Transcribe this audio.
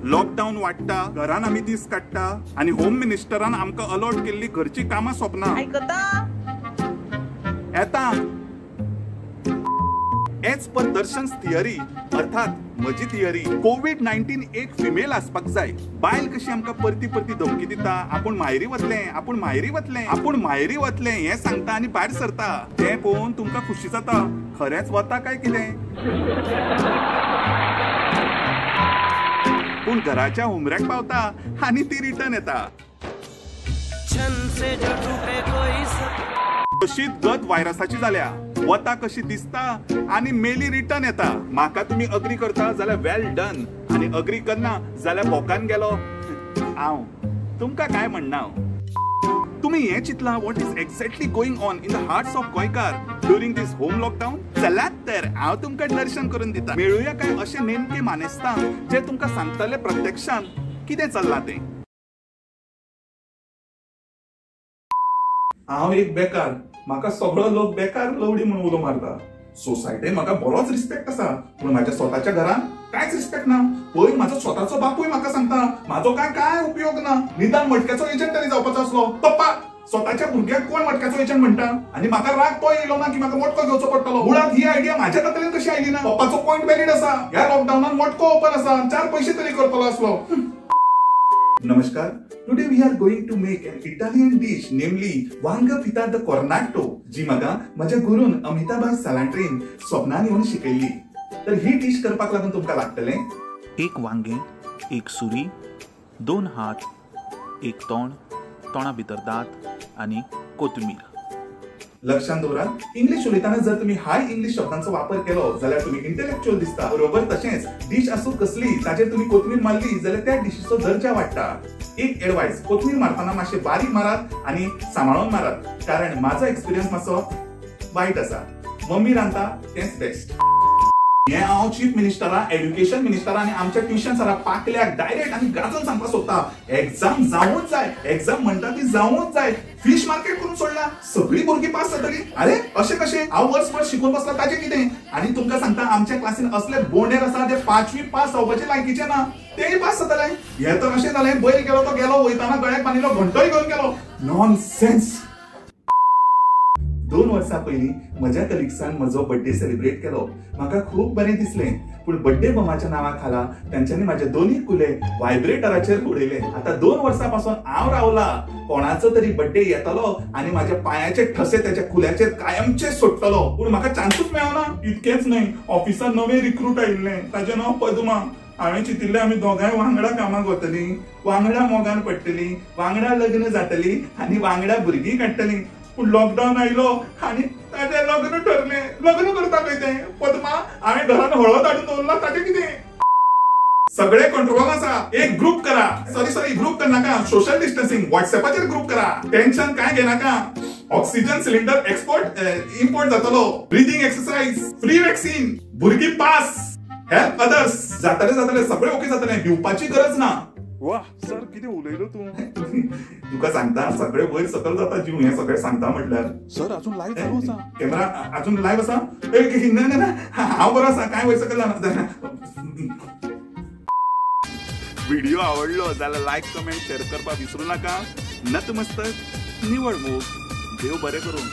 Lockdown वाडटा, घरान आमी दीस काडटा आनी होम मिनिस्टरान आमकां अलॉट केल्ली घरची कामां सोंपना. येता एज पर दर्शन्स थियरी, अर्थात म्हजी थियरी, कोविड-19 एक फिमेल आसपाक जाय. बायल कशी आमकां परती परती धमकी दिता, आपूण मायरी वतलें, आपूण मायरी वतलें, आपूण मायरी वतलें हें सांगता आनी भायर सरता. तें पळोवन तुमकां खुशी जाता, खरेंच वता काय कितें. पूण घराच्या हुमऱ्याक पावता आनी ती रिटर्न येता. तशीच गत व्हायरसाची जाल्या, वता कशी दिसता आनी मेली रिटर्न येता. म्हाका तुमी अग्री करता जाल्यार वेल डन, आनी अग्री करना जाल्यार भोकान गेलो हांव. तुमकां काय म्हणना, तुमी हें चिंतलां what is exactly going on in the hearts of Goenkar during this home lockdown? चलात तर हांव तुमकां दर्शन करून दिता. मेळुया काय अशें नेमके मानेस्तांक जे तुमकां सांगतले प्रत्यक्षान कितें चल्लां तें. हांव एक बेकार, म्हाका सगळो लोक बेकार लवडी म्हणून उलो मारता. सोसायटीन म्हाका बरोच रिस्पेक्ट आसा, पूण म्हाज्या स्वताच्या घरान कांयच रिस्पेक्ट ना. पळय म्हाजो स्वताचो बापूय म्हाका सांगता म्हाजो काय काय उपयोग ना, निदान मटक्याचो एजंट तरी जावपाचो आसलो. पप्पा, स्वताच्या भुरग्याक कोण मटक्याचो एजंट म्हणटा? आनी म्हाका राग तो येयलो ना की म्हाका मटको घेवचो पडटलो. मुळांत ही आयडिया म्हाज्या तकलेन कशी आयली ना? पप्पाचो पॉयंट व्हॅलिड आसा, ह्या लॉकडावनान मटको ओपन आसा, 4 पयशे तरी करतलो आसलो. नमस्कार. Today we are going to make an Italian dish, namely वांग पिता the कॉर्नाटो, जी म्हाका म्हज्या गुरून अमिताभाई सलांट्रीन स्वप्नान येवन शिकयल्ली. तर ही डिश करपाक लागून तुमकां लागतलें एक वांगें, एक सुरी, 2 हात, एक तोंड, तोंडा भितर दांत आनी कोथमीर. लक्षात दवरात, इंग्लिश उलयतना जर तुम्ही हाय इंग्लिश शब्दांचो वापर केलो जाल्यार तुम्ही इंटेलेक्च्युअल दिसता. बरोबर तशेंच डिश आसूं कसली, ताचेर तुम्ही कोथमीर मारली जाल्यार त्या डिशीचो दर्जा वाडटा. एक एडवायस, कोथमीर मारतना मातशें बारीक मारात आनी सांबाळून मारात, कारण म्हाजो एक्सपिरियन्स मातसो वायट आसा. मम्मी रांदता तेंच बेस्ट. हें हांव चीफ मिनिस्टरा, एड्युकेशन मिनिस्टरा आनी आमच्या ट्युशन सरा पाकल्याक डायरेक्ट आनी गाजोवन सांगपाक सोदता, एग्जाम जावूंक जाय, एग्जाम म्हणटा ती जावूंक जाय. फिश मार्केट करून सोडला, सगळीं भुरगीं पास जातलीं. अरे अशें कशें? हांव वर्सभर शिकून बसला ताचें कितें? आनी तुमकां सांगता, आमच्या क्लासीन असले बोंडेर आसा जे 5वी पास जावपाचे लायकीचे ना, तेय पास जातले. हें तर अशें जालें, बैल गेलो तो गेलो, वयताना गळ्याक बांदिल्लो घंटोय घेवन गेलो. नॉनसेन्स. 2 वर्सां पयलीं म्हज्या कलिग्सान म्हजो बड्डे सेलिब्रेट केलो. म्हाका खूब बरें दिसलें, पूण बड्डे बमाच्या नांवा खाला तांच्यांनी म्हाजे 2 कुले व्हायब्रेटराचेर उडयले. आतां 2 वर्सां पासून हांव रावला, कोणाचो तरी बड्डे येतलो आनी म्हाज्या पांयाचे ठसे त्याच्या कुल्याचेर कायमचे सोडटलो, पूण म्हाका चान्सूच मेळना. इतकेंच न्हय, ऑफिसान नवें रिक्रूट आयिल्लें, ताचें नांव पद्मा. हांवें चिंतिल्लें आमी दोगांय वांगडा कामाक वतलीं, वांगडा मोगान पडटलीं, वांगडा लग्न जातलीं आनी वांगडा भुरगीं काडटलीं. पूण लॉकडावन आयलो आनी ताचें लग्न ठरलें. लग्न करता खंय तें पद्मा? हांवें घरान हळद हाडून दवरला, ताचें कितें? सगळे कंट्रोल आसा. एक ग्रुप करा, सॉरी ग्रुप करनाका, सोशल डिस्टन्सिंग व्हॉट्सएपाचेर ग्रुप करा. टेन्शन काय घेनाका. ऑक्सिजन सिलिंडर एक्सपोर्ट इम्पोर्ट जातलो, ब्रिदींग एक्सरसाइज, फ्री वॅक्सिन, भुरगीं पास, हेल्प अदर्स. जातले जातले सगळे ओके जातले, भिवपाची गरज ना. वाह सर, कितें उलयलो तूं. तुका सांगता सगळे वयर सकल जाता जीव, हें सगळें सांगता म्हटल्यार. सर अजून लायव्ह चालू आसा, कॅमेरा अजून लायव्ह आसा? ना ना ना, हांव बरो आसा, कांय वयर सकल जायना. व्हिडिओ आवडलो जाल्यार लायक, कमेंट, शेअर करपाक विसरू नाका. नतमस्तक, निवड मोग, देव बरें करूं.